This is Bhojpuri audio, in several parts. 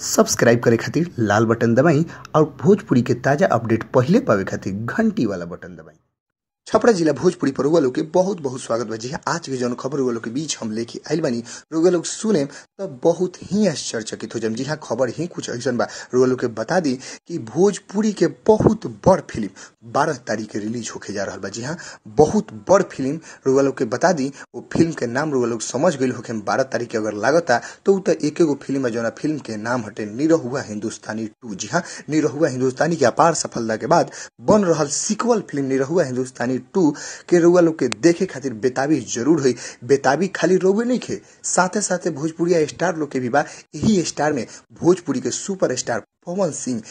सब्सक्राइब करे खातिर लाल बटन दबाई और भोजपुरी के ताजा अपडेट पहिले पावे खातिर घंटी वाला बटन दबाई। छपरा जिला भोजपुरी पर लोग के बहुत बहुत स्वागत बा। जी हाँ, आज के जौन खबर लोग के बीच हम लेके आइल बानी रुआ लोग सुने तो बहुत ही आश्चर्यचकित हो जाम। जी हाँ, खबर ही कुछ ऐसा बा। रुआ लोग के बता दी कि भोजपुरी के बहुत बड़ फिल्म 12 तारीख के रिलीज होके जा रहा बा। जी हाँ, बहुत बड़ फिल्म रुआ लोग के बता दी, वो फिल्म के नाम रुआ लोग समझ गए होके 12 तारीख के अगर लागता तो उ एक एगो फिल्म है जौना फिल्म के नाम हटे निरहुआ हिंदुस्तानी 2। जी हाँ, निरहुआ हिंदुस्तानी के अपार सफलता के बाद बन रहा सीक्वल फिल्म निरहुआ हिंदुस्तानी 2 के रुआ लोग के देखे खातिर बेताबी जरूर हुई। बेताबी खाली रोवे नहीं खे, साथे साथे भोजपुरिया स्टार लोग के भी बा। यही स्टार में भोजपुरी के super star Pawan Singh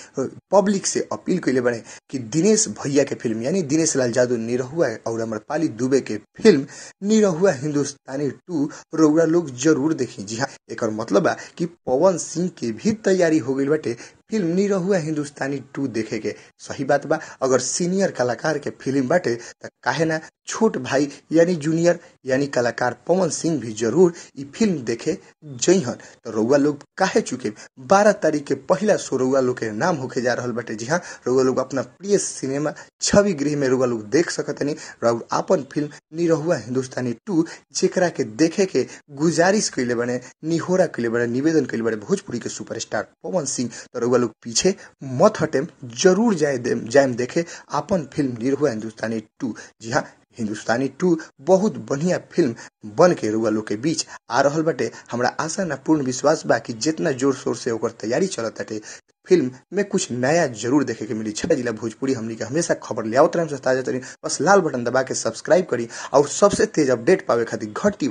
public से अपील कैले बने कि दिनेश भैया के फिल्म यानी दिनेश लाल यादव निरहुआ और अमरपाली दुबे के फिल्म निरहुआ हिंदुस्तानी 2 रउआ लोग जरूर देखी। जी हाँ, एक मतलब बा कि पवन सिंह के भी तैयारी हो गई बाटे फिल्म निरहुआ हिंदुस्तानी 2 देखे के। सही बात बा, अगर सीनियर कलाकार के फिल्म बाटे त काहे ना छोट भाई यानी जूनियर यानी कलाकार पवन सिंह भी जरूर ई फिल्म देखे जइहन। तो रउआ लोग काहे चुके, 12 तारीख के पहला शो रउआ लोग के नाम होके जा रहल बाटे। जी हाँ, रउआ लोग अपना प्रिय सिनेमा छवि गृह में रउआ लोग देख सकतनी और आपन फिल्म निरहुआ हिंदुस्तानी 2 जेकरा के देखे के गुजारिश कैले बने, निहोरा कैले बने, निवेदन कैले बने भोजपुरी के सुपरस्टार पवन सिंह। तो रउआ लोग पीछे मत हटेम, जरूर जाएम देखे आपन फिल्म निरहुआ हिंदुस्तानी 2। जी हाँ, हिंदुस्तानी 2 बहुत बढ़िया फिल्म बन के रुआ लोग के बीच आ रहल बाटे। हमरा आशा ना पूर्ण विश्वास बा कि जितना जोर शोर से ओकर तैयारी चलत बाटे फिल्म में कुछ नया जरूर देखे के मिली। छपरा जिला भोजपुरी हमनी के हमेशा खबर ले आवत रहम ताजा तरीन। बस लाल बटन दबा के सब्सक्राइब करी और सबसे तेज अपडेट पावे खातिर घंटी